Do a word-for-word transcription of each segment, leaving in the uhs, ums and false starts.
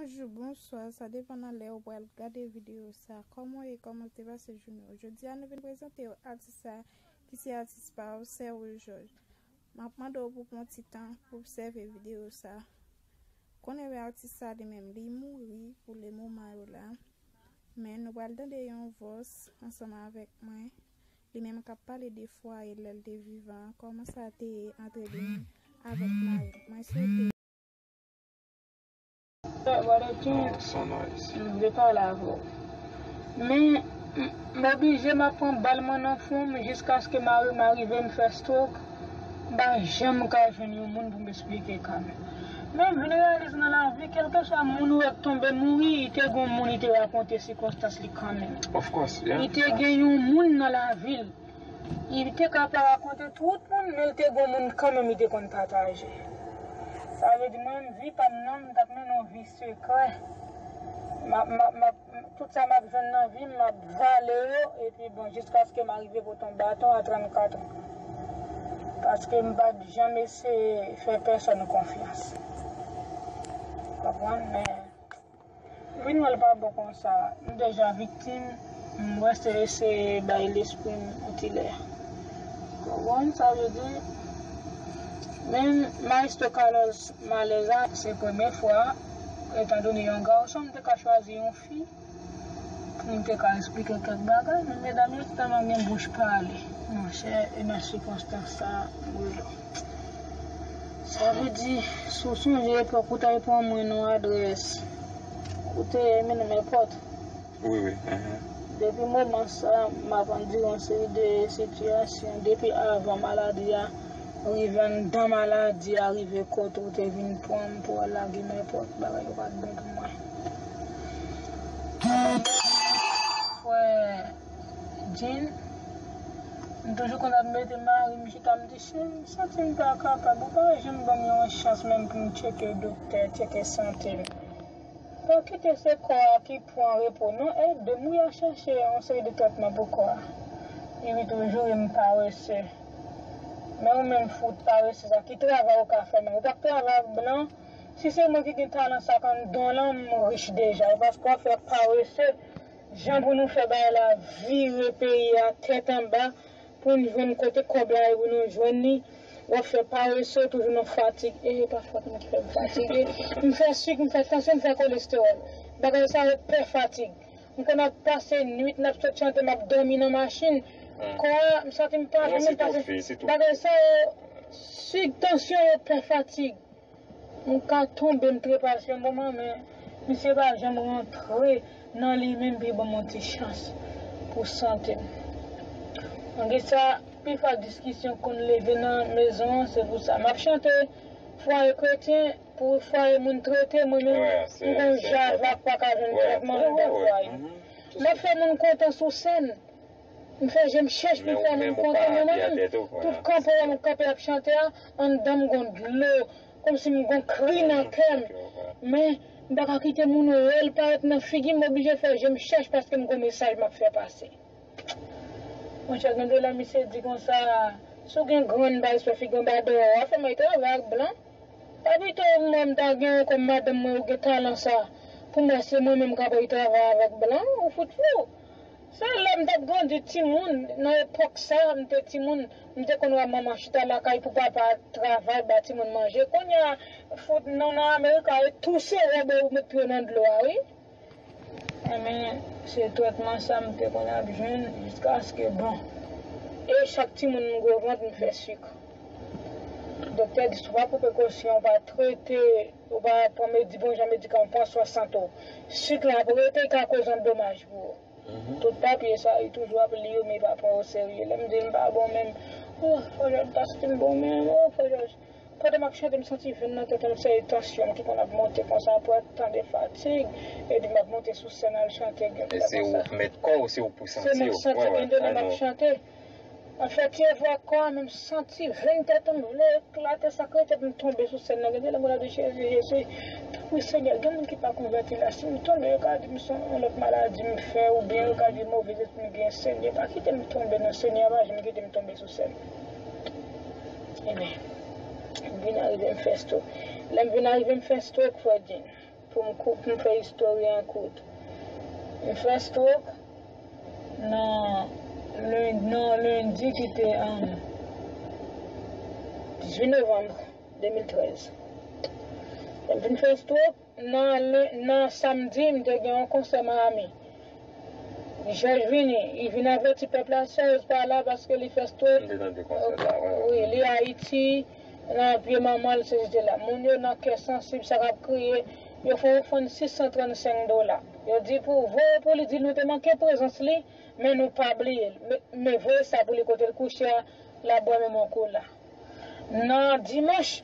Bonjou, bonswa, sa depann nan lè ou pral gade videyo sa. Kòman w ye? Kòman w te pase jounen w? Jodi a, nou vin prezante w atis sa, ki se atis pa w, Sè Rose Georges. M ap mande w pou pran ti tan pou obsève videyo sa. Konnen atis sa li menm, li mouri pou le moman yo la. Men nou pral tande yon vòs ansanm avèk mwen. Li menm k ap pale de fwaye lè l te vivan, kòman sa te ye ant li avèk mari l. Mwen swete Brother King, m vle pale avè w. Men, m, m oblije m ap pran bal mwen nan fwon m jiskaske mari m arive m fè stroke. M pa janm ka jwenn yon moun pou m esplike ka m. Men, m vin reyalize nan lavi, kèlkeswa moun ou wè k tonbe mouri, li te gon moun li te rakonte sikonstans li kanmenm. Of course, yeah. Li te gen yon moun nan lavi l. Li te ka pa rakonte tout moun, men l te gon moun kanmenm li te konn pataje. Sa vle di mwen, vi pa m nan, m t ap mennen yon vi sekrè. M ap, m ap, m ap, tout sa m ap jwenn nan vi m, m ap vale yo, epi bon, jiskaske m arive pote yon baton a trannkat an. Paske m pa t janm eseye fè pèsòn konfyans. Konprann? Men, vin wè l pa bon konsa. M deja viktim, m wè se eseye bay lespri m yon ti lè. Konprann sa vle di? Men Maestro Carlos Maleza, se premye fwa, etan done yon gason, m te ka chwazi yon fi pou m te ka esplike kèk bagay, men medam yo tèlman gen bouch pale, monchè, e nan sikonstans sa, m rele w. Sa vle di, si w sonje epòk ou t al pran mwen nan adrès, ou te mennen m epòt. Wi, wi. Depi moman sa, m ap andire yon seri de sitiyasyon. Depi avan maladi a rive, anndan maladi a rive, kote ou te vin pran m pou al lage m epòt, bagay yo pa t bon pou mwen. Frè Jean, m toujou konn ap mete mari m chita, m di, cheri, m santi m pa kapab, ou pa janm ban m yon chans menm pou m tcheke doktè, tcheke sante m. Pa kite se kò a ki pran repo non, ede m wi a chèche yon seri de tretman pou kò a. Epi toujou e m parese. Men ou menm fout parese sa, ki travay ou ka fè menm? Ou pa k travay ak blan? Si se mwen ki gen talan sa k anndan w lan, m rich deja. E paske w ap fè parese, jan pou nou fè bagay la vire peyi a tèt anba, pou n jwenn kote kòb la ye pou nou jwenn li. W ap fè parese, toujou nan fatig. E pa fòt mwen ki fè m fatige. M fè sik, m fè tansyon, m fè kolestewòl. Bagay sa yo pè fatig. M konn ap pase nwit, n ap sot chante, m ap dòmi nan machin. Kò a, m santi m pa janm pase. Bagay sa yo, sik, tansyon yo pè fatig. M ka tonbe, m trepase yon moman, men misye pa janm rantre nan li menm pou l ban m yon ti chans pou sante m. Malgre sa, pifwa diskisyon konn leve nan mezon an, se pou sa. M ap chante fwaye kretyen pou fwaye moun trete, mwen menm, m gon java k pa ka jwenn trètman anndan fwaye. M ap fè moun kontan sou sèn. M fè je m chèch pou fè moun kontan, men mwen menm, tout kanpe a m kanpe ap chante a, anndan m gon dlo, kòmsi m gon kri nan kè m. Men, m pa ka kite moun wè l parèt nan figi m, m oblije fè je m chèch paske m gon mesaj m ap fè pase. Monchè, gen de lè misye di konsa, si w gen grenn bay sou figi w, anba dèyè w, a fè m al travay ak blan. Pa pito mwen m ta gen w kòm madanm mwen, ou gen talan sa. Pou mwen, se mwen menm k ap al travay avèk blan, ou fout fou. Se lè m t ap grandi timoun, nan epòk sa, m te timoun, m te konn wè manman chita lakay pou papa travay, ba timoun manje. Kounye a, fout nou nan Amerik la, e touse wòb ou met pye w nan dlo a, wi. Enben, se trètman sa m te konn ap jwenn jiskaske, bon. E chak timoun m gwo vant, m fè sik. Doktè di, si w pa pran prekosyon, w pa trete, ou pa pran medi-, bon jan medikaman, pran swen sante w, sik la ap rete, li ka koz yon domaj pou ou. Tout papye sa, li toujou ap li yo, men li pa pran yo serye. Lè m di l m pa bon menm, oh, Frè Jòj, m pa santi m bon menm, oh, Frè Jòj. Pandan m ap chante, m santi venn nan tèt mwen, se tansyon m ki konn ap monte konsa, pou tande fatig, epi m ap monte sou sèn al chante, gen de lè konsa. E se ou k mèt kò w, se ou k pou santi w. Se mwen k santi, gen de lè m ap chante. An fèt, se vwa kò a, men m santi venn tèt mwen vle eklate, sa kreye tèt m tonbe sou sèn nan. Gen de lè m ap di, Jezi, Jezi, tanpri Senyè, gen moun ki pa konvèti la, si m tonbe, yo ka di m se yon lòt maladi m fè, oubyen yo ka di move lespri m gen, Senyè, pa kite m tonbe non, Senyè, pa janm kite m tonbe sou sèn. Enben, m vin arive m fè stroke. Lè m vin arive m fè stroke, Frè Jean. Pou m kou- pou m fè istwa an kout. M fè stroke nan len- nan lendi ki te an dizuit novanm de mil trèz. Lè m fin fè stroke, nan len- nan samdi, m te gen yon konsè Miami. Jòj vini, li vin avèti pèp la, Serge pa la paske li fè stroke. M te tande konsè sa, wi, wi. Wi, li Ayiti, nan pye manman l, se jete la. Moun yo nan kè sansib, sa k ap kriye, yo fè yon ofrann sis san trannsenk dola. Yo di pou voye pou li, di nou te manke prezans li, men nou pa bliye l. Men, men voye sa pou li kote l kouche a, l ap bwè menm yon kola. Nan dimanch,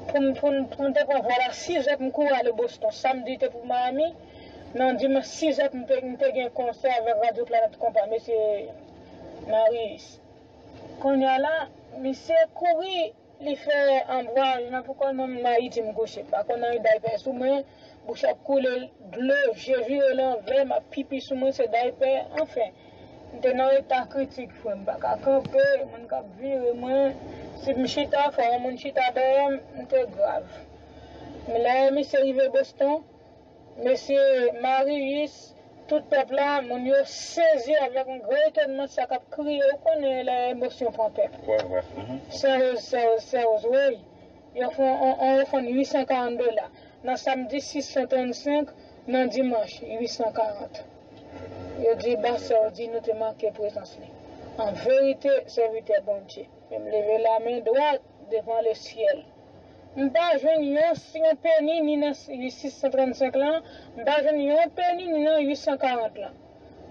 pou m, pou m, pou m te pran vòl a sizè pou m kouri ale Boston. Samdi te pou Miami. Nan dimanch, sizè pou m te, m te gen konsè avèk Radyo Planèt Konpa, mesye Marius. Kounye a la, misye kouri, li fè an vwayaj nan pou kò l, mwen menm Ayiti m kouche. M pa konn anyen, daypè sou mwen, bouch ap koule dlo, je vire lanvè, m ap pipi sou mwen, se daypè, anfen. M te nan eta kritik, frè m, m pa ka kanpe, moun k ap vire mwen. Si m chita, fò yon moun chita dèyè m, m te grav. Men lè misye rive Boston, mesye Marius, tout pèp la, moun yo sezi avèk yon gran etònman sa k ap kriye, ou konnen lè emosyon pran pèp. Wè, wè. Mhm. Serge, Serge, Serge, wi. Yo fè yon, yon, yon ofrann uit san karant dola. Nan samdi, sis san trannsenk, nan dimanch, uit san karant. Yo di, ba Serge, di nou te manke prezans li. An verite, sèvitè Bondye. Men m leve lamen dwat devan lesyèl. M pa jwenn yon, yon peni ni nan sis san trannsenk lan, m pa jwenn yon peni ni nan uit san karant lan.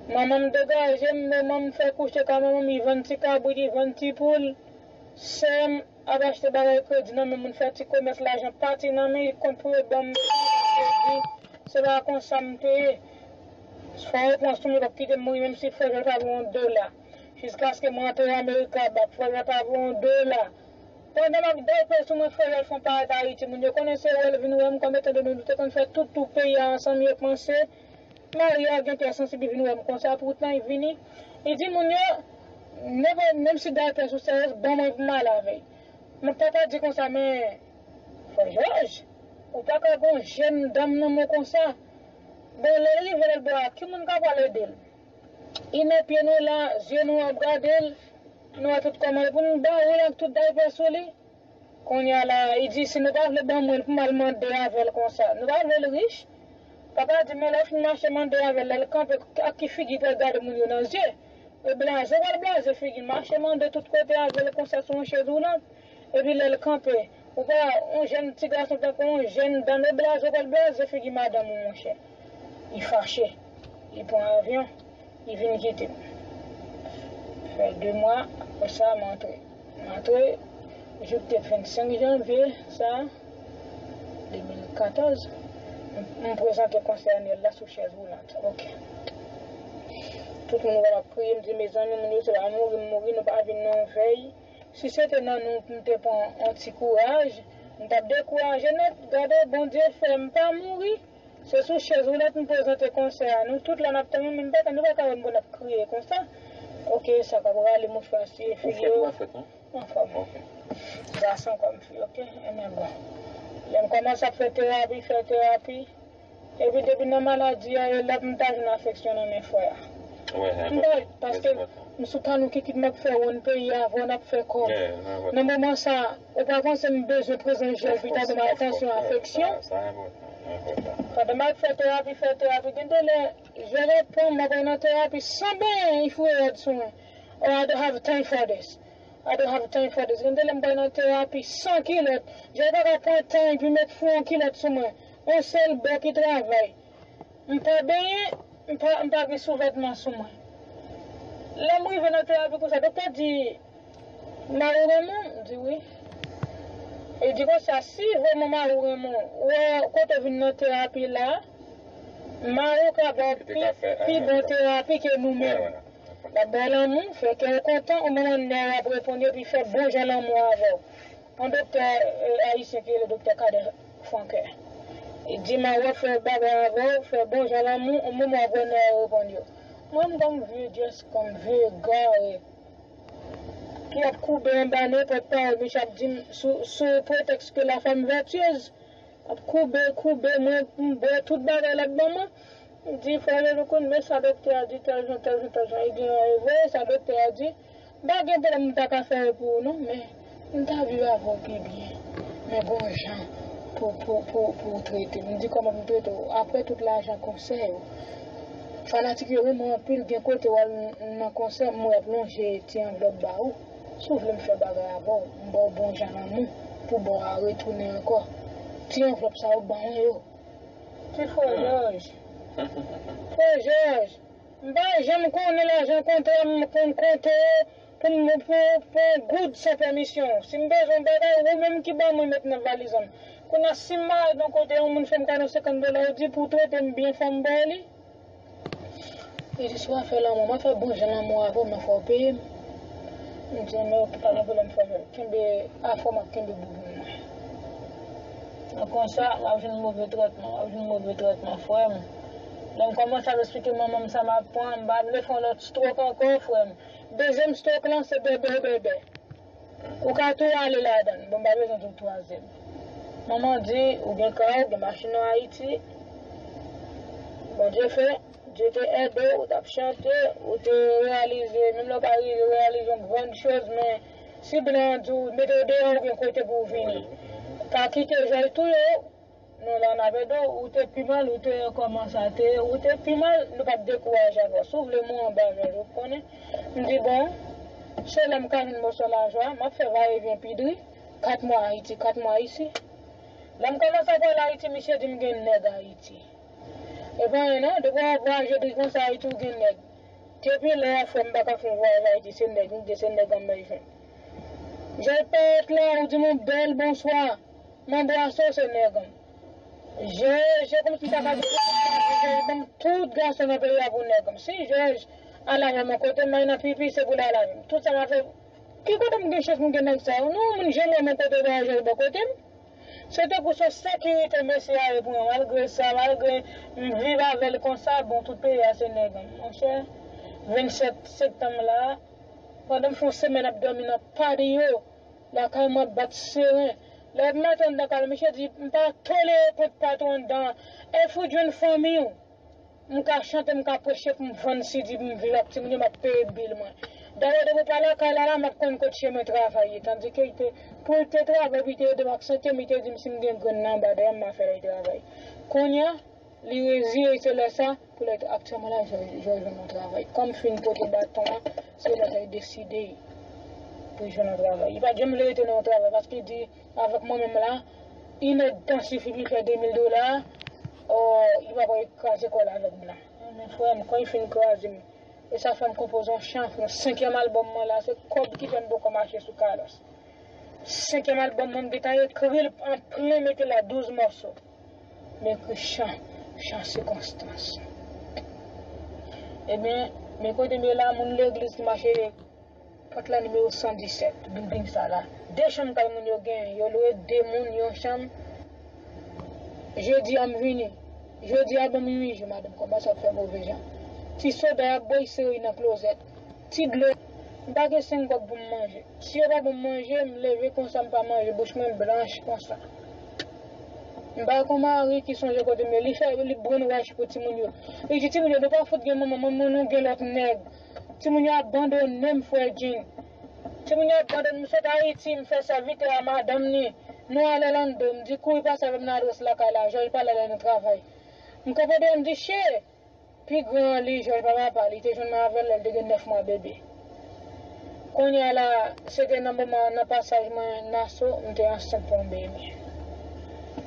Manman m degaje m, manman m fè kouche ka manman m, li vann ti kabrit, li vann ti poul. Sè m ap achte bagay kredi nan men moun, fè ti komès, lajan pati nan men, li kont pou yo ban m kredi. Se pa konsa m te ye. Fò yo pran sou mwen, yo p ap kite m mouri, menm si frè Jòj pa voye yon dola. Jiskaske mwen antre Amerika, ba frè Jòj pa voye yon dola. Pandan m ap dèyè sou mwen, frè Jòj fè yon parèt Ayiti. Moun yo konnen se wè l vin wè m, kòm etan done nou te konn fè tout tour peyi a ansanm, yo panse Maria gen kè sansib, li vin wè m konsa, poutan li vini. Li di moun yo, nenpòt, menm si daypè sou Serge, ban mwen pou m ale avè l. Men papa di konsa, men, frè Jòj, ou pa ka gon jèn dam nan men w konsa. Bon, lè l rive lòt bò a, ki moun k ap pral ede l? Li nan pye nou la, zye nou ap gade l, nou wè tout kòman l, pou nou ba ou l ak tout daypè sou li. Kounye a la, li di, si nou pa vle ban mwen l pou m al mande avè l konsa, nou pa vle l rich? Papa di, men lè w fin mache mande avè l, lè l kanpe, ak ki figi pou l gade moun yo nan zye? E blaze, w pral blaze figi l, mache mande tout kote avè l konsa sou yon chèz woulant. Epi lè l kanpe, ou pa, yon jèn ti gason tankou yon jèn dam, e blaze, w pral blaze figi madanm ou, monchè. Li fache. Li pran avyon. Li vin kite m. Fè de mwa, apre sa, m antre. M antre, jou k te vennsenk janvye, sa, de mil katòz, m, m prezante konsè anyèl la sou chèz woulant. Ok. Tout moun wè m ap kriye, m di, mezanmi, moun yo, se pa mouri m mouri, nou pa vin nan yon vèy. Si se te nan nou pou m te pran yon ti kouraj, m t ap dekouraje nèt. Gade, Bondye fè m pa mouri. Se sou chèz woulant m prezante konsè a. Nou tout la n ap tann, men m pa, nou pa ka wè m pou n ap kriye konsa. Ok, sa k ap rale mouchwa siye figi yo. Ou fèt, ou pa fèt, non? Anfòm. Ok. Gason kòm fi, ok? Ebyen bon. Lè m kòmanse ap fè terapi, fè terapi. Epi depi nan maladi a, e la pou m ta jwenn afeksyon nan men frè a. M pa, paske m sou talon kikit m ap fè wonn peyi a, avè w n ap fè kòb. Nan moman sa, ou pa panse m bezwen prezans Jòj pou ta ban m atansyon, afeksyon? Pandan m ap fè terapi, fè terapi, gen de lè, Jòj ap pran m, m ap al nan terapi san benyen, li foure rad sou mwen. Oh, I don't have time for this. I don't have time for this. Gen de lè m pral nan terapi san kilòt. Jòj pa ka pran tan epi met fou yon kilòt sou mwen. Yon sèl bò ki travay. M pa benyen, m pa, m pa gen souvètman sou mwen. Lè m rive nan terapi konsa, doktè di, mari w renmen w? M di wi. Li di konsa, si vrèman mari w renmen w, wè kote w vin nan terapi la, mari w ka ba w pi, pi bon terapi ke nou menm. L ap ba w lanmou, fè kè w kontan, yon moman nèg ap reponn yo, epi fè bon jan lanmou avè w. Yon doktè, eh, ayisyen ki rele doktè Kader Franquin. Li di, mari w ap fè bagay avè w, fè bon jan lanmou, yon moman w ap wè nèg yo reponn yo. Mwen, m kòm vye dyès, kòm vye gare, ki ap koube anba nenpòt pawòl misye ap di m sou, sou pretèks ke la femme vertueuse. Ap koube, koube, mwen, m bwè tout bagay l ap ban mwen. M di, frè Jean-Louis, kounye sa doktè a di, tèl jan, tèl jan, tèl jan. Li di, an, e vre, sa doktè a di. M pa gen pwoblèm, m ta ka fè l pou ou, non, men m ta viv avè w pi byen. Men gon jan pou, pou, pou, pou w trete m. M di, kòman pou m trete w? Apre tout lajan konsè yo, fanatik yo renmen w anpil, gen kote w al nan konsè, m wè y ap lonje ti anvlòp ba ou. Si w vle m fè bagay avè w, m ba w bon jan lanmou pou ba w a retounen ankò. Ti anvlòp sa yo ban mwen yo. Ti frè Jòj. Frè Jòj, m pa janm konnen lajan kontrè m konn konte pou m pou, pou yon goud san pèmisyon w. Si m bezwen yon bagay, ou menm ki ban mwen met nan valiz an. Kounye a, si m al nan kote yon moun fè m kado senkant dola, ou di pou w trete m byen, fò m ba w li. Li di, si w ap fè lanmou, m ap fè bon jan lanmou avè w, men fò w peye m. M di, men oke, pa gen pwoblèm, frè Jòj. Kenbe afè w, m ap kenbe boubou mwen. Donk, konsa, w ap jwenn move trètman, w ap jwenn move trètman, frè m. Lè m kòmanse ap esplike manman m sa m ap pran, m pa vle fè yon lòt stroke ankò, frè m. Dezyèm stroke lan, se bèbè, bèbè. Ou ka tou ale ladan l. Bon, m pa bezwen tou twazyèm. Manman di, ou gen kay, ou gen machin an Ayiti. Bondye fè, Dye te ede w, ou t ap chante, ou te reyalize, menm lè w pa rive reyalize yon grann choz, men si blan an di w mete w deyò, ou gen kote pou w vini. Pa kite Jòj touye w. Non, la n ap ede w, ou te pi mal, ou te kòmanse a te, ou te pi mal, nou p ap dekouraje avè w. Si w vle mwen anba Jòj, ou konnen. M di, bon, se lè m ka jwenn mòso lajan, m ap fè vayevyen pi dri, kat mwa Ayiti, kat mwa isi. Lè m kòmanse ap al Ayiti, misye di m gen nèg Ayiti. E pa anyen non, depi w ap vwayaje dri konsa Ayiti, ou gen nèg. Depi lè a, frè m, m pa ka fè yon vwayaj Ayiti, se nèg m gen, se nèg an m bezwen. Jòj parèt la, ou di m yon bèl bonswa. M anbrase w, se nèg an m. Je, je kòmsi m ta ka di, je ban m tout gason nan peyi a pou nèg an m. Si Jòj al avè m yon kote, m al nan pipi, se pou l al avè m. Tout sa m ap fè, ki kote m gen chans m gen nèg sa yo? Non, moun janm wè m yon kote vwayaje bò kote m. Se tankou se yon sekirite mesye a ye pou mwen. Malgre sa, malgre m viv avè l konsa, bon, tout peyi a se nèg an m. Monchè, vennsèt septanm la, pandan m fè yon semèn ap dòmi nan patio, lakay mwen ap bat seren. Lè m antre anndan kay la, misye di, m pa tolere kont patwon anndan an. Èske w jwenn fanmi w? M ka chante, m ka preche pou m vann si di pou m viv ak timoun yo, m ap peye bil mwen. Dayè, depi w pa lakay la, la, m ap konn kot chemen travay ye. Tandike li te, pou l te travay, pou li te ede m ak sante m, li te di m si m gen grenn nan anba dèyè m, m a fè l al travay. Kounye a, li reziye, se lè sa, pou lè aktyèlman la, Jòj, Jòj jwenn yon travay. Kòm fin pote baton an, se lè sa li deside pou l jwenn yon travay. Li pa t janm vle rete nan yon travay, paske li di, avèk mwen menm la, inèdtan sifi pou li fè de mil dola, o, li pa pral kraze kò l avèk m la. Men frè m, kan li fin kraze m, e sa fè m konpoze yon chan, yon senkyèm albòm mwen la, se kòb ki fè m poko mache sou kalòs. Senkyèm albòm mwen, m gentan ekri l an plen, mete la douz mòso. M ekri chan, chan sikonstans. Ebyen, men kote m ye la, moun legliz ki mache pòt la nimewo san disèt, bilding sa la. De chanm kay moun yo genyen, yo lwe de moun yon chanm. Jedi a m vini. Jedi a ban m uit jou, madanm kòmanse ap fè move jan. Ti soda y ap bwè, y sere nan klozèt. Ti dlo, m pa gen senk kòb pou m manje. Si yo pa ban m manje, m leve konsa, m pa manje, bouch mwen blanch konsa. M pa gen yon mari ki sonje kote m ye. Li fè, li brainwash pou timoun yo. Li di timoun yo, nou pa fout gen manman, manman nou gen lòt nèg. Timoun yo abandone m, frè Jean. Timoun yo abandone m, m sot Ayiti, m fè sèvitè a madanm ni. Nou al Orlando, m di kouri pase avè m nan adrès lakay la, Jòj pa la lè nou travay. M kanpe deyò, m di, che! Pi gran an li, Jòj pa papa, li te jwenn mwen avè l lè l te gen nèf mwa bebe. Kounye a la, se te nan moman nan pasaj mwen Naso, m te ansent pou yon bebe.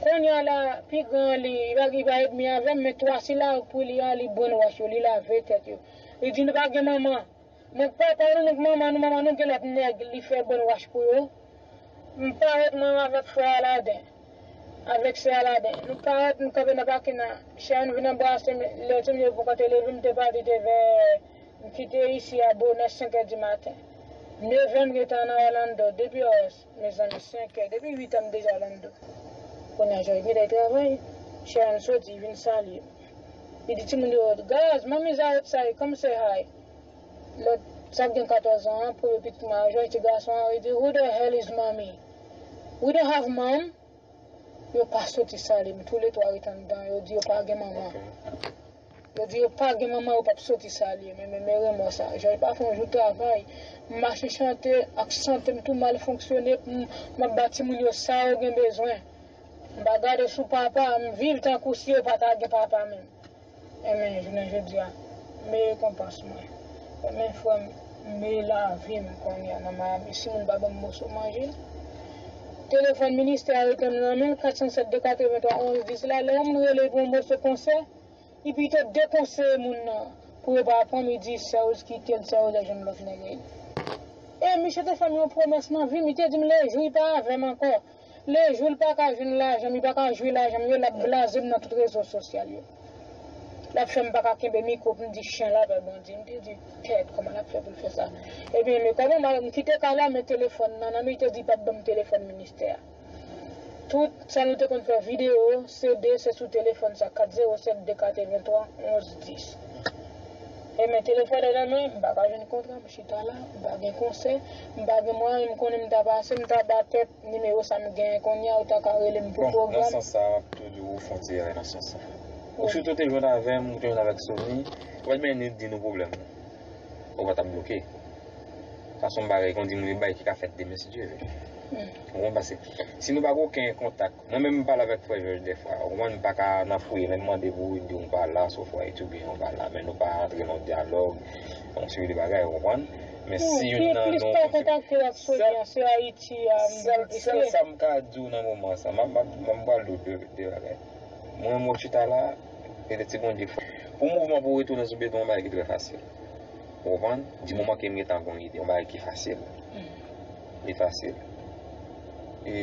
Kounye a la, pi gran an li, li pa, li pa edmi avè m, men twa sila pou li a, li brainwash yo, li lave tèt yo. Li di nou pa gen manman. Nèg papa nou, nèg manman nou, manman nou gen lòt nèg, li fè brainwash pou yo. M parèt mwen avèk frè Aladen, avèk sè Aladen. Nou parèt, nou kanpe nan pakin nan. Sharon vin anbrase m, lè timoun yo poko te leve, m te pati te vè, m kite isi a bonè senk è di maten. Nevè m gentan nan Orlando, depi ors, mezanmi, senk è, depi uit è m deja Orlando. Kounye a, Jòj gentan travay, Sharon soti, vin salye m. Li di timoun yo, guys, mommy's outside, come say hi. Lòt, sa gen katòz an an, premye pitit mwen an, Jòj ti gason an, li di, who the hell is mommy? We don't have mom. Yo pa soti salye m, toulètwa ret anndan, yo di yo pa gen manman. Yo di yo pa gen manman, yo p ap soti salye m, men, men, men remò sa. Jòj pa fè yon jou travay, m mache chante ak sante m tou mal fonksyone, m, m ap ba timoun yo sa yo gen bezwen. M pa gade sou papa, m viv tankou si yo pa ta gen papa menm. Enben, jounen jodi a, m e rekonpans mwen. Enben, frè m, m e lavi m kounye a nan Miami. Si moun pa ban m moso manje, telefòn ministè a rete m nan men, kat san sèt de katrevenntwa onz dis la, lè yon moun rele pou yon moso konsè, li pito dekonseye moun nan, pou yo pa pran m, li di, "Serge kite l, Serge al jwenn lòt nèg." E misye te fè m yon pwomès nan vi m, li te di m le jou li pa avè m ankò, le jou l pa ka jwenn lajan m, li pa ka jwe lajan m yo, l ap blaze m nan tout rezo sosyal yo. L ap fè m pa ka kenbe mikwo pou m di chen lapè Bondye. M te di, "Kèt, kòman l ap fè pou l fè sa?" Ebyen, men kòman m kite kay la, men telefòn nan nan men, li te di li p ap ban m telefòn ministè a. Tout sa nou te konn fè videyo, C D, se sou telefòn sa, kat zewo sèt de katrevenntwa onz dis. E men telefòn nan nan men, m pa ka jwenn kontra, m chita la, m pa gen konsè, m pa gen mwayen, m konnen m ta pase, m ta ba tèt nimewo sa m genyen kounye a, ou ta ka rele m pou pwogram. Bon, nan sans sa, m ap tou di w ou fè yon ti erè nan sans sa. Ou sitou te jwenn avè m, ou te jwenn avèk Sony, ou pa t bezwen ni di nou pwoblèm ou. Ou pa t ap bloke. Sa se yon bagay, kon di moun, yon bagay ki ka fèt demen, si Dye vle. Ou konprann? Paske si nou pa gen okenn kontak, mwen menm m pale avèk frè Jòj dèfwa, ou konprann, m pa ka nan fouye, lè m mande pou ou, li di w m pa la, sofwa etibyen ou pa la, men nou pa antre nan dyalòg, yon seri de bagay, ou konprann? Men si youn nan nou kontakte w ak Sony an, se Ayiti, sèl, sèl sa m ka di w nan moman sa, m ap, m ap, m ap pral di w de, de bagay. Mwen, mwen chita la, e de ti Bondye fè. Pou mouvman pou w retounen sou beton, yon bagay ki trè fasil. Ou konprann? Di moman ke m gentan gon ide, yon bagay ki fasil. Li fasil. E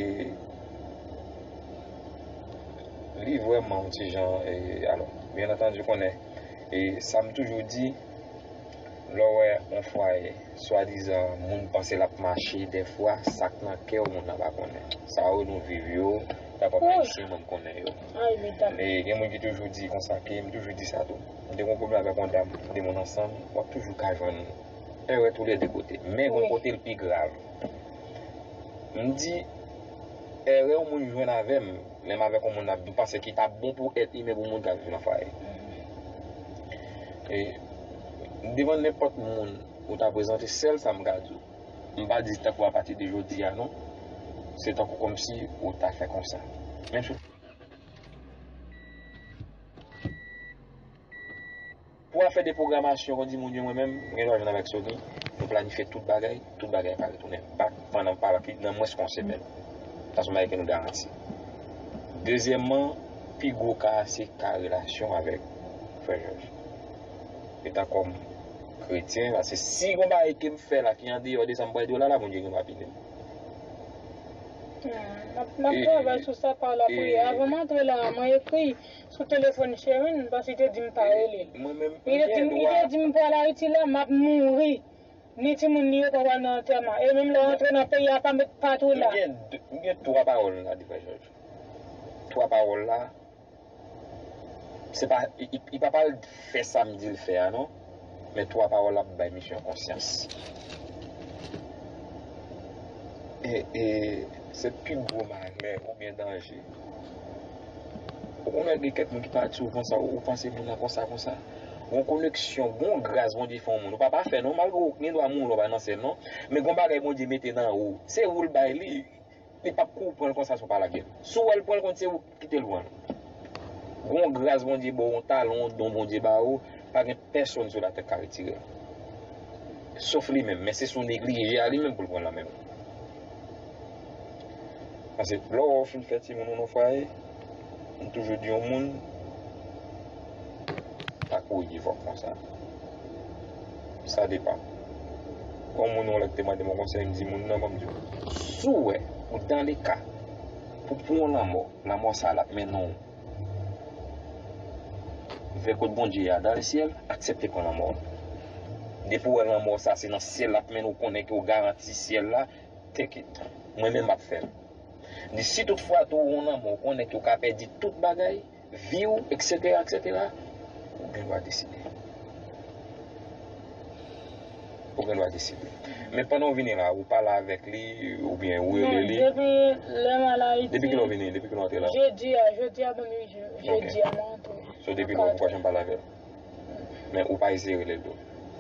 li vrèman yon ti jan, e, alò, byen antandi, ou konnen, e sa m toujou di, lè w wè yon fwaye, swadizan, moun panse l ap mache, dèfwa, sa k nan kè w, moun nan pa konnen. Sa yo nou viv yo, kapab ayisyen, mwen m konnen yo. E gen moun ki toujou di konsa, ke m toujou di sa tou. M te gen yon pwoblèm avèk yon dam, de moun ansanm, w ap toujou ka jwenn erè toulède kote. Men gon kote l pi grav. M di, erè yon moun jwenn avè m, lè m avèk yon moun, m ap panse ki t ap bon pou èt imen pou moun k ap viv nan fwaye. E, devan nenpòt moun ou ta prezante, sèl sa m ka di w, m pa di tankou apati de jodi a non, se tankou kòmsi ou ta fè konsa. Menm si pou afè de pwogramasyon, kon di moun yo, mwen menm, m gen dwa jwenn avèk Sony, nou planifye tout bagay, tout bagay ka retounen bak pandan pa rapid, nan mwens ke yon semèn. Sa se yon bagay ke nou garanti. Dezyèmman, pi gwo ka a se ka relasyon avèk frè Jòj. Etan kòm kretyen, paske si gon bagay ke m fè la ki andeyò de sa m pral di w la, la, Bondye gen dwa pini m. Hmm, m ap, m ap travay sou sa pa lapriyè. Avan m antre la, mwen ekri sou telefòn Sherine, paske li te di m pa rele l. Li te di m, li te di m pral Ayiti la, m ap mouri. Ni timoun li yo pa pral nan antèman. E menm lè w antre nan peyi a, pa met patou la. M gen, m gen twa pawòl m ka di frè Jòj. Twa pawòl la, se pa, li, li, li pa pral fè sa m di l fè a non. Men twa pawòl la ap bay misye yon konsyans. E, e se pi gwo malè oubyen danje. Ou konnen gen kèk moun ki pati, ou konsa, ou panse moun nan konsa, konsa. Gon koneksyon, gon gras Bondye fè yon moun. Ou pa pafè non, malgre ou gen dwa mouri, ou pa nan syèl non. Men gon bagay Bondye mete nan ou. Se ou l bay li. Li p ap kou pran l konsa si w pa lage l. Si w wè l pran l, konn se ou ki kite l pran l. Gon gras Bondye ba w, yon talon, yon don Bondye ba ou, pa gen pèsonn sou latè k ka retire l. Sof li menm, men se si w neglije a li menm pou l pran l nan men w. Paske lè w wè w fin fè timoun ou nan fwaye, m toujou di yon moun, pa kouri vòk konsa. Sa depann. Gon moun yon lè ki te mande m yon konsèy, m di moun nan, ban m di w. Si w wè, ou dans le cas, pou, pou yon lanmò, lanmò sa l ap mennen w vè kot Bondye a, dans le ciel, aksepte pran lanmò. Depi w wè lanmò sa, se nan syèl l ap mennen w, konnen ke w garanti syèl la, take it. Mwen menm, m ap fè l. M di, si tout fwa tou ou yon lanmò, ou konnen ke w ka pèdi tout bagay, vi w, etsetera, etsetera, ou gen dwa deside. Ou gen dwa deside. Men pandan w vini la, ou pale avèk li, oubyen ou rele li? Non, depi lè m al Ayiti. Depi kilè w vini? Depi kilè w antre la? Jedi a, jodi a ban m uit jou. Ok. Jedi a mwen antre. So, depi lè ou poko janm pale avè l? Men ou pa eseye rele l tou?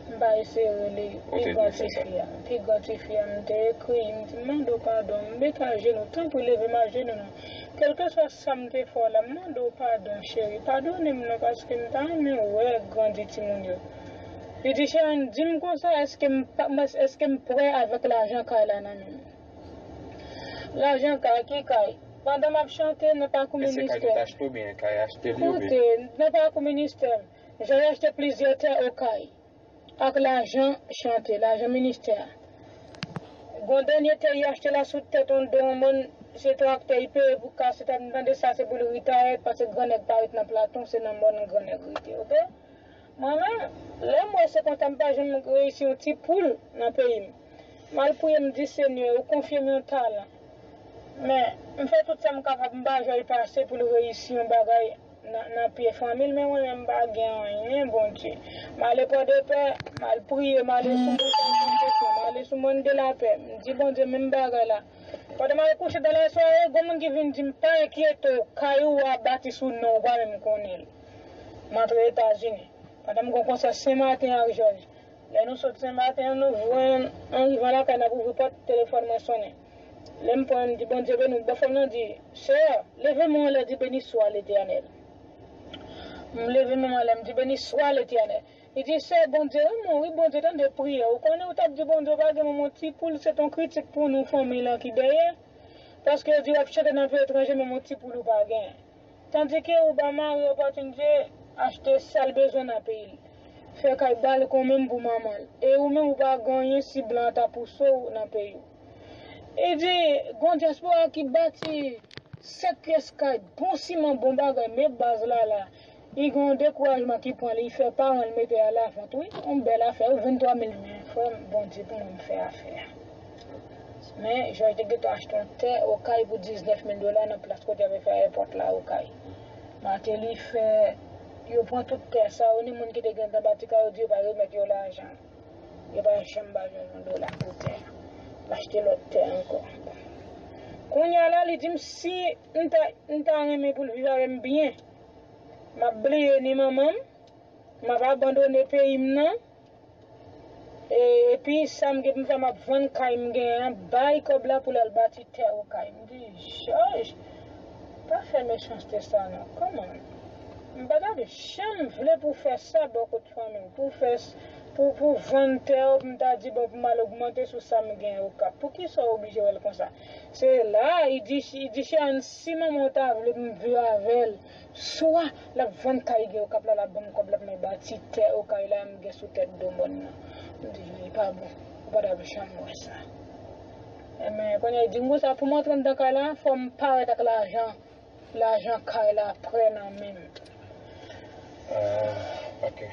M pa eseye rele l. Ou te dwe fè sa. Pi gran tifi a, pi gran tifi a, m te ekri, m di, "M mande w padon, m met ajenou, tanpri leve m ajenou non. Kèlkeswa sa m te fè w la, m mande w padon, cheri, padone m non, paske m ta renmen wè grandi timoun yo." Li di, "Sharon, di m konsa, èske m pa, m, èske m prè avèk lajan kay la nan men m?" Lajan kay, ki kay? Pandan m ap chante nan pakou ministè. Èske kay ou t achte oubyen kay achte li oubyen? Koute, nan pakou ministè, jan yo achte plizyè tè Okay ak lajan chante, lajan ministè a. Gon dènye tè yo achte la sou tèt yon do yon mòn, se traktè li peye pou kase tèt, m tande sa se pou l retire, paske gran nèg pa ret nan Platon, se nan mòn gran nèg rete, oke? Mwen menm, lè m wè se konsa m pa janm reyisi yon ti poul nan peyi m. M al priye, m di, "Senyè, ou konfye m yon talan." Men, m fè tout sa m kapab, m pa jwenn pase pou l reyisi yon bagay nan, nan pye fanmi l, men mwen menm m pa gen anyen, Bondye. M ale Pòdepè, m al priye, m ale sou Montay Santefè, m ale sou Mòn de Lapè, m di, "Bondye, menm bagay la." Pandan m al kouche dan lasware, gon moun ki vin di m, "Pa enkyete w, kay ou a bati sou non w, ou pa menm konnen l." M antre Etazini. Pandan m gen yon konsè Senmaten ak Jòj. Lè nou sot Senmaten an, nou jwenn, an rivan lakay, n ap ouvri pòt, telefòn mwen sonnen. Lè m pran, m di, "Bondye beni w." Bòfrè m nan di, "Sè, leve men w anlè, di, 'Béni soit l'Éternel.'" M leve men m anlè, m di, "Béni soit l'Éternel.'" Li di, "Sè, Bondye renmen w, wi, Bondye tande priyè w. Ou konnen ou t ap di Bondye ou pa gen manman ti poul, se t on kritik pou nou, fanmiy lan ki dèyè. Paske yo di w ap chante nan peyi etranje, menm on ti poul ou pa gen." Tandike ou ba mari w opòtinite achte sa l bezwen nan peyi l. Fè kay balkon menm pou manman l. E ou menm ou pa gen anyen si blan an ta pouse w nan peyi w. E di, gon dyaspora ki bati sèt pyès kay, bon siman, bon bagay, men baz la la. Li gen yon dekourajman ki pran li, li fè paran l mete a lavant, wi. Yon bèl afè, wi, venntwa mil men, frè m, Bondye pou mwen m fè afè a. Men, Jòj te gentan achte yon tè Okay pou diznèf mil dola nan plas kote y ap fè ayewopò la Okay. Martelly fè, yo pran tout tè sa yo, ni moun ki te gentan bati kay yo di yo pa remèt yo lajan. Yo pa janm ba yo yon dola pou tè a. M achte lòt tè ankò. Kounye a la, li di m si m ta, m ta renmen pou l viv avè m byen, m ap bliye ni manman m, m ap abandone peyi m nan. E, epi sa m gen pou m fè, m ap vann kay m genyen an, bay kòb la pou l al bati tè Okay. M di, Jòj, pa fè mechanste sa non. Kòman? M pa t ap janm vle pou w fè sa bò kot fanmi w, pou w fè s-, pou, pou w vann tè w, pou m ta di, bon, pou m al ogmante sou sa m genyen Okap. Poukisa w oblije wè l konsa? Se la, li di, li di, Sharon, si manman w ta vle pou m viv avè l, swa l ap vann kay gen Okap la, l ap ban m kòb la pou mwen bati tè Okay la m gen sou tèt do mòn nan. M di, li pa bon. Ou pa t ap janm wè sa. Enben, kounye a, li di m konsa, pou m antre anndan kay la, fò m parèt ak lajan, lajan kay la prè nan men m. Ah, ok.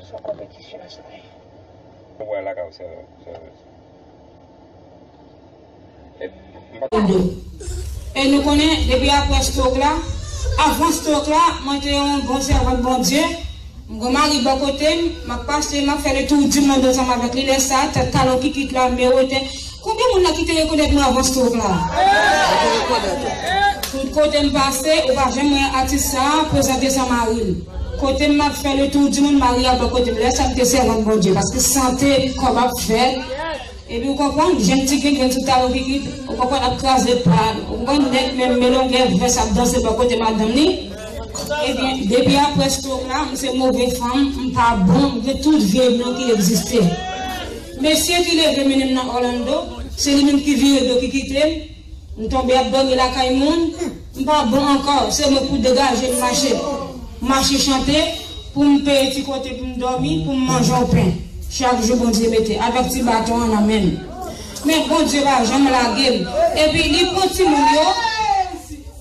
Se yon konpetisyon sa ye. Ou wè lakay ou sè, sè. E, m pa t- E nou konnen, depi apre stroke la, avan stroke la, mwen te yon bon sèvant Bondye. M gon mari bò kote m, m ap pase, m ap fè le tour du monde ansanm avèk li. Lè sa, tèt talon kikit la, m wete. Konbyen moun la ki te rekonèt mwen avan stroke la? Tout kote m pase, ou pa janm wè atis sa a prezante san mari l. Kote m ap fè le tour du monde, mari a bò kote m. Lè sa, m te sèvant Bondye, paske sante, kòb ap fèt. Epi ou konprann, jèn ti grenn sou talon kikit, ou konprann, ap kraze pa, ou konprann, nèg menm melongè vès ap danse bò kote madanm li. Ebyen, depi apre stroke la, m se move fanm, m pa bon, m gen tout vye non ki egziste. Mesye ki leve mennen m nan Orlando, se li menm ki vire do ki kite m. M tonbe ap dòmi lakay moun, m pa bon ankò, se mwen pou degaje m mache. Mache chante, pou m peye ti kote pou m dòmi, pou m manje yon pen. Chak jou Bondye mete, avèk ti baton an nan men m. Men Bondye pa janm lage m. Epi li pran timoun yo,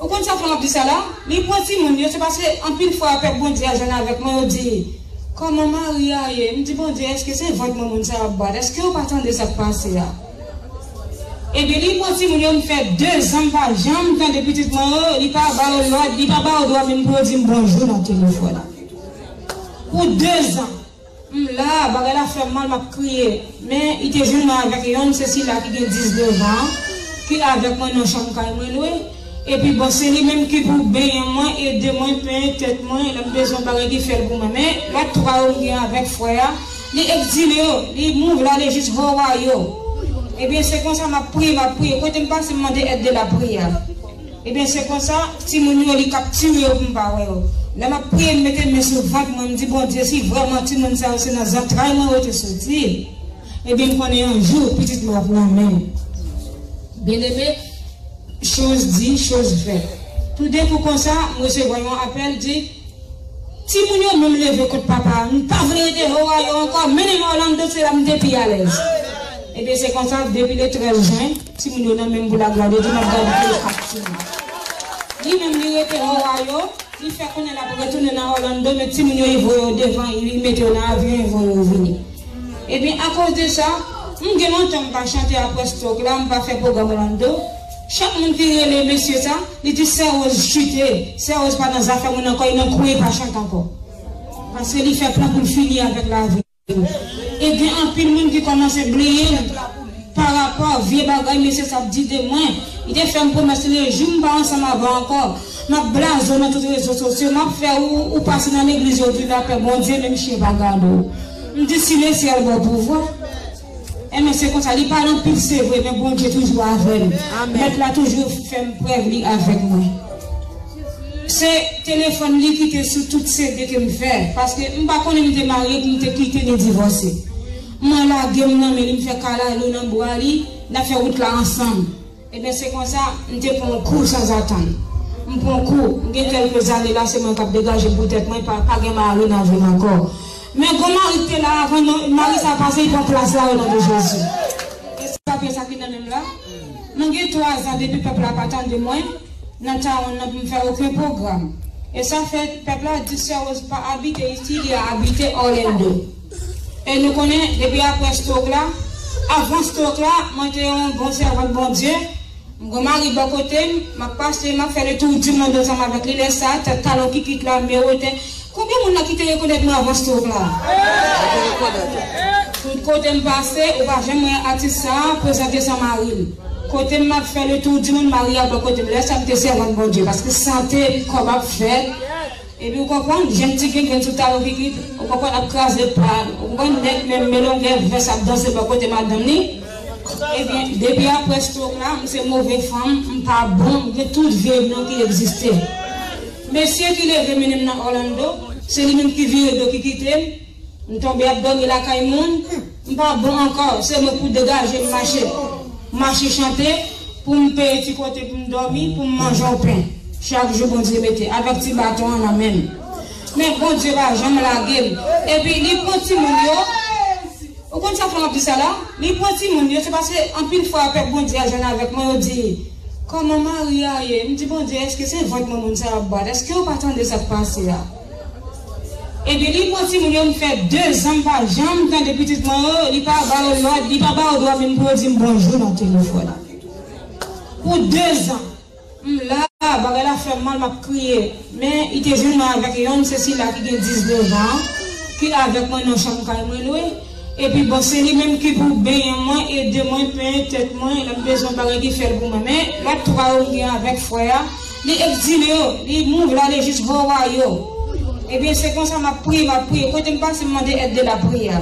ou konn sa fè m ap di sa la? Li pran timoun yo, se paske anpil fwa pèp Bondye a jwenn avèk mwen, yo di, "Kòman mari a ye?" M di, "Bondye, èske se vant mwen moun sa yo ap bat? Èske yo pa tande sa k pase a?" Epi li pran timoun yo, m fè dezan m pa janm tande pitit mwen yo, li pa ba yo lòd, li pa ba yo dwa menm pou yo di m bonjou nan telefòn. Pou dezan. M la, bagay la fè m mal, m ap kriye. Men, li te jwenn mwen avèk yonn, se sila ki gen diznèf an, ki avèk mwen nan chanm kay mwen lwe. Epi, bon, se li menm ki pou benyen mwen, ede mwen, penyen tèt mwen, lè m bezwen bagay, li fè l pou mwen. Men, lòt twa yo m gen avèk frè a, li egzile yo, li move, l ale jis Hawaii yo. Ebyen, se konsa m ap priye, m ap priye. Kote m pase, m mande èd de lapriyè. Ebyen, se konsa, timoun yo, li kaptire yo pou m pa wè yo. Lè m ap priye, m mete men sou vant mwen, m di, Bondye, si vrèman timoun sa yo se nan zantray mwen yo te soti, ebyen, m konnen yon jou, pitit mwen ap nan men m. Byeneme, choz di, choz fèt. Toudenkou konsa, m resevwa yon apèl, di, Timoun yo menm leve kont papa a. M pa vle rete Ohio ankò. Mennen m Orlando, se la m te pi alèz. Ebyen, se konsa, depi le trèz jen, timoun yo nan men m pou laglwa de Dye, m ap gade pou yo kap timoun. Li menm, li rete Ohio, li fè konnen l ap retounen nan Orlando, men timoun yo, li voye yo devan, li mete yo nan avyon, li voye yo vini. Ebyen, akoz de sa, m gen lontan m pa chante apre stroke la, m pa fè pwogram Orlando. Chak moun ki rele mesye sa, li di Sè Rose chite, Sè Rose pa nan zafè moun ankò, li nan kwen, li pa chante ankò. Paske li fè plan pou l fini avèk lavi. E gen anpil moun ki kòmanse bliye l parapò vye bagay mesye sa ap di de mwen. Li te fè m pwomès le jou m pa ansanm avè w ankò, m ap blaze w nan tout rezo sosyo, m ap fè ou, ou pase nan legliz yo di lapè, Bondye menm chen pa gade w. M di si lesyèl ba w pouvwa. Enben, se konsa, li pale anpil, se vre, men Bondye toujou avè m. Mèt la toujou fè m prèv li avèk mwen. Se telefòn li ki te sou tout C D ke m fè, paske m pa konnen m te marye pou m te kite ni divòse. Mwen lage m nan men li, m fè kalalou nan bra li, n ap fè wout la ansanm. Ebyen, se konsa, m te pran yon kou sanzatann. M pran yon kou, m gen kèlke zane la, se mwen k ap degaje m pou tèt mwen, pa, pa gen mari nan vi m ankò. Men gon mari ki te la avan, non, mari sa pase, li pran plas la, o non de Jezi. E se papye sa ki nan men m la. Mwen gen twa zan depi pèp la pa tande mwen nan tawon nan pou m fè okenn pwogram. E sa fè pèp la di Sè Rose pa abite isi, li abite Orlando. E nou konnen, depi apre stroke la, avan stroke la, mwen te yon bon sèvant Bondye. M gon mari bò kote m, m ap pase, m ap fè le tour du monde ansanm avèk li. Lè sa, tèt talon kikit la, men wotè. Konbyen moun la ki te rekonèt mwen avan stroke la? Tout kote m pase, ou pa janm wè atis sa a prezante san mari l. Kote m ap fè le tour du monde, mari a bò kote m. Lè sa, m te sèvant Bondye, paske sante m, kò m ap fèt. Epi ou konprann, jèn ti gengrenn sou talon kikit, ou konprann, ap kraze pa, ou konprann, nèg menm men longè vès ap danse bò kote madanm li. Ebyen, depi apre stroke la, m se move fanm, m pa bon, m gen tout vye non ki egziste. Mesye ki leve mennen m nan Orlando, se li menm ki vire do ki kite m. M tonbe ap dòmi lakay moun, m pa bon ankò, se mwen pou degaje m mache. Mache chante, pou m peye ti kote pou m dòmi, pou m manje yon pen. Chak jou Bondye mete, avèk ti baton an nan men m. Men Bondye pa janm lage m. Epi li pran timoun yo, ou konn sa fè m ap di sa la? Li pran timoun yo, se paske anpil fwa pèp Bondye a jwenn avèk mwen, yo di, Kòman mari a ye? M di, Bondye, èske se vant mwen moun sa yo ap bat? Èske yo pa tande sa k pase a? Epi li pran timoun yo, m fè dezan m pa janm tande pitit mwen yo, li pa ba yo lòd, li pa ba yo dwa menm pou yo di m bonjou nan telefòn. Pou dezan, m la, bagay la fè m mal, m ap kriye. Men li te jwenn mwen avèk yonn, se sila ki gen diznèf an, ki avèk mwen nan chanm kay mwen lwe. Epi bon, se li menm ki pou benyen mwen, ede mwen, penyen tèt mwen, lè m bezwen bagay li fè l pou mwen. Men lòt twa yo m gen avèk frè a, li egzile yo, li move, l ale jis Hawaii yo. Ebyen, se konsa m ap priye, m ap priye. Kote m pase, m mande èd de lapriyè.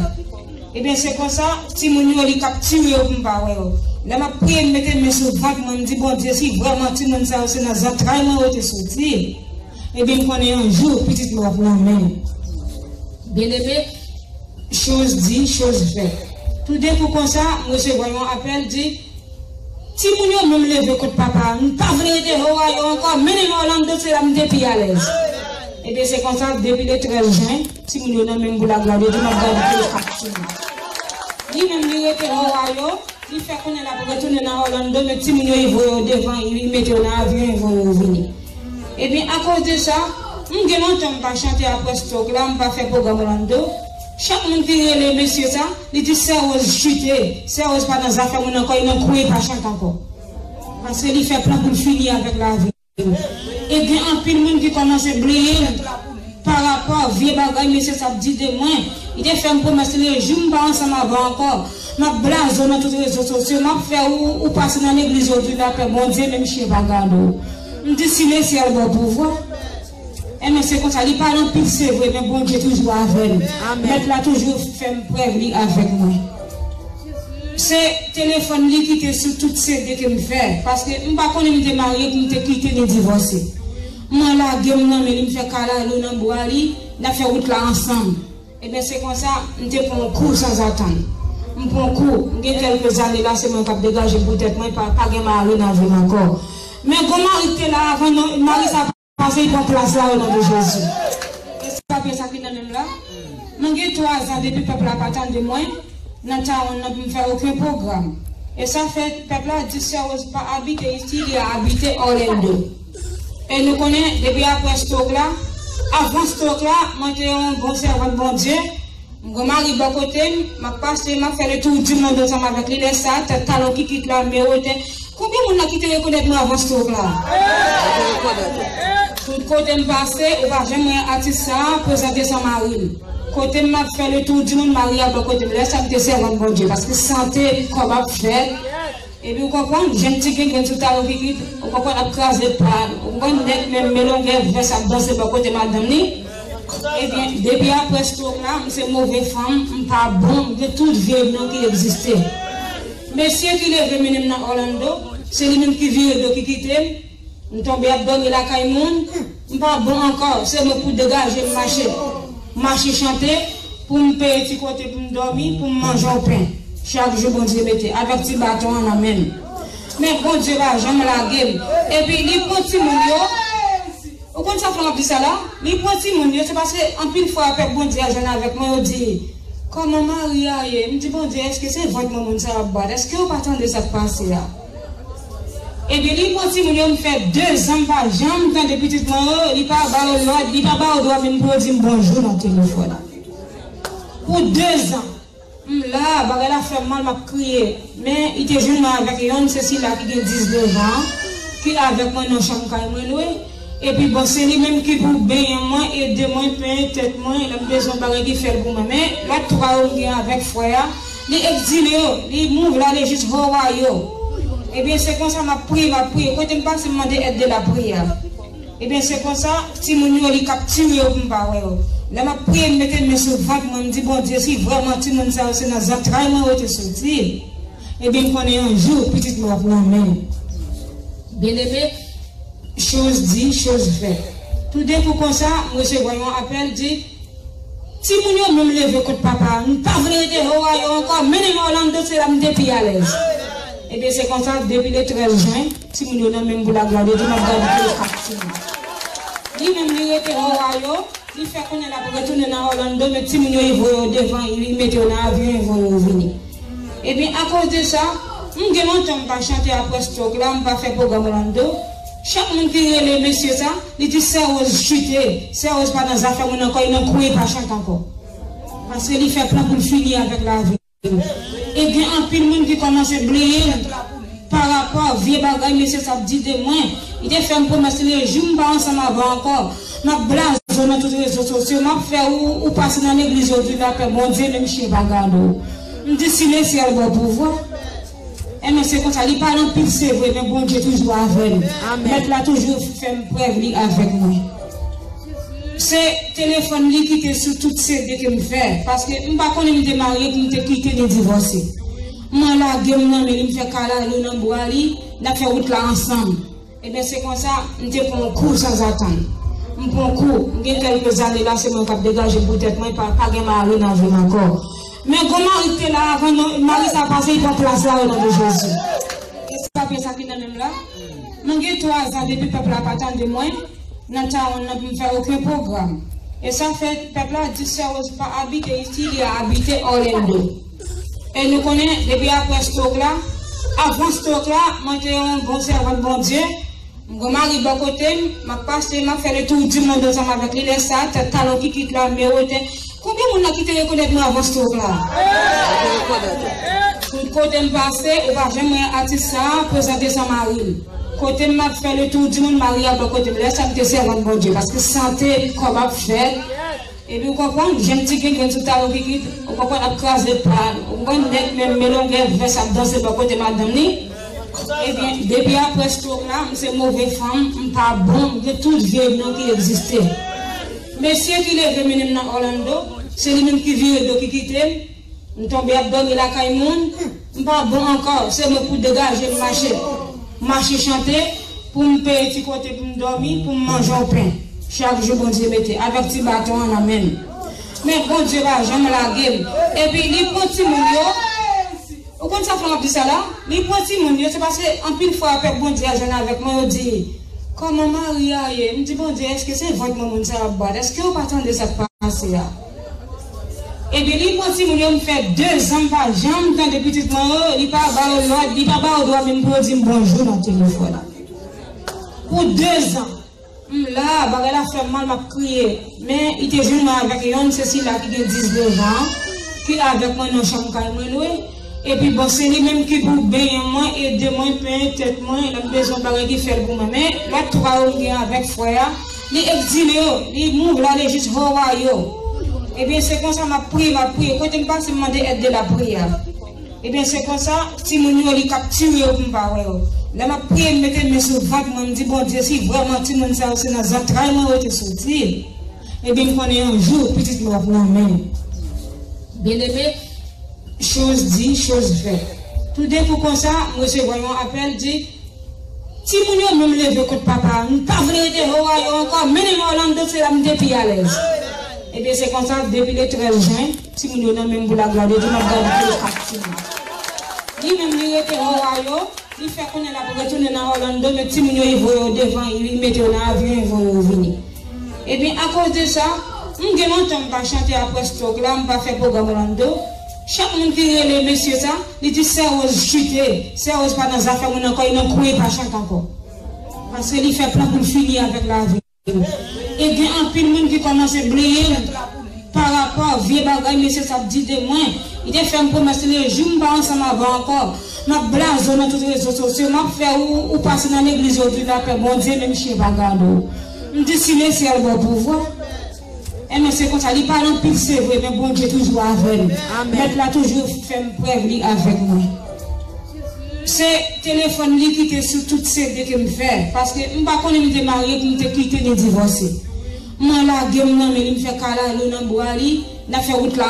Ebyen, se konsa, timoun yo, li kaptire yo pou m pa wè yo. Lè m ap priye, m mete men sou vant mwen, m di, Bondye, si vrèman timoun sa yo se nan zantray mwen yo te soti, ebyen, m konnen yon jou, pitit mwen ap nan men m. Byeneme, choz di, choz fèt. Toudenkou konsa, m resevwa yon apèl, di, Timoun yo menm leve kont papa a. M pa vle rete Ohio ankò. Mennen m Orlando, se la m te pi alèz. Ebyen, se konsa, depi le trèz jen, timoun yo nan men m pou laglwa de Dye, m ap gade pou yo kap timoun. Li menm, li rete Ohio, li fè konnen l ap retounen nan Orlando, men timoun yo, li voye yo devan, li mete yo nan avyon, li voye yo vini. Ebyen, akoz de sa, m gen lontan m pa chante apre stroke la, m pa fè pwogram Orlando. Chak moun ki rele mesye sa, li di Sè Rose chite, Sè Rose pa nan zafè moun ankò, li nan kwen, li pa chante ankò. Paske li fè plan pou l fini avèk lavi. E gen anpil moun ki kòmanse bliye l. rapò, vye bagay mesye sa ap di de mwen. Li te fè m pwomès, le jou m pa ansanm avè w ankò, m ap blaze w nan tout rezo sosyo, m ap fè ou, ou pase nan legliz yo di lapè, Bondye menm chen pa gade w. M di si lesyèl ba w pouvwa. Enben se konsa, li pale anpil se vre, men Bondye toujou avè m. Mèt la toujou fè m prèv li avèk mwen. Se telefòn li ki te sou tout C D ke m fè, paske m pa konnen m te marye pou m te kite li divòse. Mwen lage m nan men li, m fè kalalou nan bra li, n ap fè wout la ansanm. Ebyen se konsa, m te pran yon kou sanzatann. M pran yon kou, m gen kèlke zane la, se mwen k ap degaje m pou tèt mwen, pa, pa gen mari nan vi m ankò. Men gon mari ki te la avan, non, mari sa pase, li pran plas la o non de Jezi. E sa, pyès sa ki nan men m la. Mwen gen twa zan depi pèp la pa tande mwen nan Tawon nan pou m fè okenn pwogram. E sa fè pèp la di Sè Rose pa abite isi, li abite Orlando. E nou konnen, depi apre stroke la, avan stroke la, mwen te yon bon sèvant Bondye. M gon mari bò kote m, m ap pase, m ap fè le tour du monde ansanm avèk li. Lè sa, tèt talon kikit la, m e wote. Konbyen moun la ki te rekonèt mwen avan stroke la? Tout kote m pase, ou pa janm wè atis sa a prezante san mari l. Kote m ap fè le tour du monde, mari a bò kote m. Lè sa, m te sèvant Bondye, paske sante kòb ap fèt. Epi ou konprann, jèn ti gengrenn sou talon kikit, ou konprann, ap kraze pa, ou konprann, nèg menm melongè vès ap danse bò kote madanm li. Ebyen, depi apre stroke la, m se move fanm, m pa bon, m gen tout vye non ki egziste. Mesye ki leve mennen m nan Orlando, se li menm ki vire do ki kite m. M tonbe ap dòmi lakay moun, m pa bon ankò, se mwen pou degaje m mache. Mache chante, pou m peye ti kote pou m dòmi, pou m manje yon pen. Chak jou Bondye mete, avèk ti baton an nan men m. Men Bondye pa janm lage m. Epi li pran timoun yo, ou konn sa fè m ap di sa la? Li pran timoun yo, se paske anpil fwa pèp Bondye a jwenn avèk mwen, yo di, kòman mari a ye? M di, Bondye, èske se vant mwen moun sa yo ap bat? Èske yo pa tande sa k pase a? Ebyen, li pran timoun yo, m fè de zan m pa janm tande pitit mwen yo, li pa ba yo lòd, li pa ba yo dwa menm pou yo di m bonjou nan telefòn. Pou de zan, m la, bagay la fè m mal, m ap kriye. Men, li te jwenn mwen avèk yonn, se sila ki gen diznèf an, ki avèk mwen nan chanm kay mwen lwe. Epi, bon, se li menm ki pou benyen mwen, ede mwen, penyen tèt mwen, lè m bezwen bagay, li fè l pou mwen. Men, lòt twa yo m gen avèk frè a, li egzile yo, li move l ale jis Hawaii yo. Ebyen, se konsa m ap priye, m ap priye. Kote m pase, m mande èd de lapriyè. Ebyen, se konsa, timoun yo, li kaptire yo pou m pa wè yo. Lè m ap priye, m mete men sou vant mwen, m di, Bondye, si vrèman timoun sa yo se nan zantray mwen yo te soti, ebyen, m konnen yon jou, pitit mwen ap nan men m. Byeneme, choz di, choz fèt. Toudenkou konsa, m resevwa yon apèl, di, timoun yo menm leve kont papa a. M pa vle rete Ohio ankò. Mennen m Orlando, se la m te pi alèz. Ebyen, se konsa, depi le trèz jen, timoun yo nan men m pou laglwa de Dye, m ap gade kat timoun. Li menm, li rete Ohio, li fè konnen l ap retounen nan Orlando, men timoun yo, li voye yo devan, li mete yo nan avyon, li voye yo vini. Ebyen, akoz de sa, m gen lontan m pa chante apre stroke la, m pa fè pwogram Orlando. Chak moun ki rele mesye sa, li di Sè Rose chite, Sè Rose pa nan zafè moun ankò, li nan kwen, li pa chante ankò. Paske li fè plan pou l fini avèk lavi. E gen anpil moun ki kòmanse bliye l pa rapò vye bagay mesye sa ap di de mwen. Li te fè m pwomès, le jou m pa ansanm avè w ankò, m ap blaze w nan tout rezo sosyo, m ap fè ou, ou pase nan legliz yo di lapè, Bondye menm chen pa gade w. M di si lesyèl ba w pouvwa. Enben se konsa, li pale anpil se vre, men Bondye toujou avè l. Mèt la toujou fè m prèv li avèk mwen. Se telefòn li ki te sou tout C D ke m fè, paske m pa konnen m te marye pou m te kite li divòse. Mwen lage m nan men li, m fè kalalou nan bra li, n ap fè wout la ansanm. Ebyen, se konsa, m te pran yon kou sanzatann. M pran yon kou, m gen kèlke zane la, se mwen k ap degaje m pou tèt mwen, pa, pa gen mari nan vi m ankò. Men gon mari ki te la avan, non, mari sa pase, li pran plas la o non de Jezi. E sa, pyès sa ki nan men m la. Mwen gen twa zan depi pèp la pa tande mwen nan Tawon nan pou m fè okenn pwogram. E sa fè pèp la di Sè Rose pa abite isi, li abite Orlando. E nou konnen, depi apre stroke la, avan stroke la, mwen te yon bon sèvant Bondye. M gon mari bò kote m, m ap pase, m ap fè le tour du monde ansanm avèk li. Lè sa, tèt talon kikit la, m e wote. Konbyen moun la ki te rekonèt mwen avan stroke la? Tout kote m pase, ou pa janm wè atis sa a prezante san mari l. Kote m ap fè le tour du monde, mari a bò kote m. Lè sa, m te sèvant Bondye, paske sante kòb ap fèt. Epi ou konprann, jèn ti grenn sou talon kikit, ou konprann, ap kraze pal, ou konprann, nèg menm melongè vès ap danse bò kote madanm li. Ebyen, depi apre stroke la, m se move fanm, m pa bon, m gen tout vye non ki egziste. Mesye ki leve mennen m nan Orlando, se li menm ki vire do ki kite m. M tonbe ap dòmi lakay moun, m pa bon ankò, se mwen pou degaje m mache. Mache chante pou m peye ti kote pou m dòmi, pou m manje yon pen. Chak jou Bondye mete avèk ti baton an nan men m. Men Bondye pa janm lage m. Epi li pran timoun yo. Ou konn sa fè m ap di sa la? Li pran timoun yo, se paske anpil fwa pèp Bondye a jwenn avèk mwen, yo di, "Kòman mari a ye?" M di, "Bondye, èske se vant mwen moun sa ap bat? Èske yo pa tande sa k pase a?" Epi li pran timoun yo, m fè dezan m pa janm tande pitit mwen yo, li pa ba yo lòd, li pa ba yo dwa menm pou yo di m bonjou nan telefòn. Pou dezan, m la, bagay la fè m mal, m ap kriye. Men li te jwenn mwen avèk yonn, se sila ki gen diznèf an, ki avèk mwen nan chanm kay mwen lwe. Epi bon, se li menm ki pou benyen mwen, ede mwen, penyen tèt mwen, lè m bezwen bagay ki fè l pou mwen. Men lòt twa yo m gen avèk frè a, li egzile yo, li mouv l ale jis Hawaii yo. Ebyen, se konsa m ap priye, m ap priye. Kote m pase, m mande èd de lapriyè. Ebyen, se konsa, timoun yo, li kaptire yo pou m pa wè yo. Lè m ap priye, m mete men sou vant mwen, m di, "Bondye, si vrèman timoun sa yo se nan zantray mwen yo te soti, ebyen, m konnen yon jou, pitit mwen ap nan men m." Byeneme, Choz di, choz fèt. Toudenkou konsa, m resevwa yon apèl, di, "Timoun yo menm leve kont papa a, m pa vle rete Ohio ankò, mennen m Orlando, se la m te pi alèz." Ebyen, se konsa, depi le trèz jen, timoun yo nan men m pou laglwa de Dye, m ap gade kat timoun. Li menm, li rete Ohio, li fè konnen l ap retounen nan Orlando, men timoun yo, li voye yo devan, li mete yo nan avyon, li voye yo vini. Ebyen, akoz de sa, m gen lontan m pa chante apre stroke la, m pa fè pwogram Orlando. Chak moun ki rele mesye sa, li di Sè Rose chite, Sè Rose pa nan zafè moun ankò, li nan kwen, li pa chante ankò. Paske li fè plan pou l fini avèk lavi. E gen anpil moun ki kòmanse bliye m parapò vye bagay mesye sa ap di de mwen. Li te fè m pwomès, le jou m pa ansanm avè w ankò, m ap blaze w nan tout rezo sosyo, m ap fè ou, ou pase nan legliz yo di lapè, Bondye menm chen pa gade w. M di si lesyèl ba w pouvwa. Enben se konsa, li pale anpil se vre, men Bondye toujou avè m. Mèt la toujou fè m prèv li avèk mwen. Se telefòn li ki te sou tout CD ke m fè, paske m pa konnen li te marye pou m te kite ni divòse. Mwen lage m nan men li, m fè kalalou nan bra li, n ap fè wout la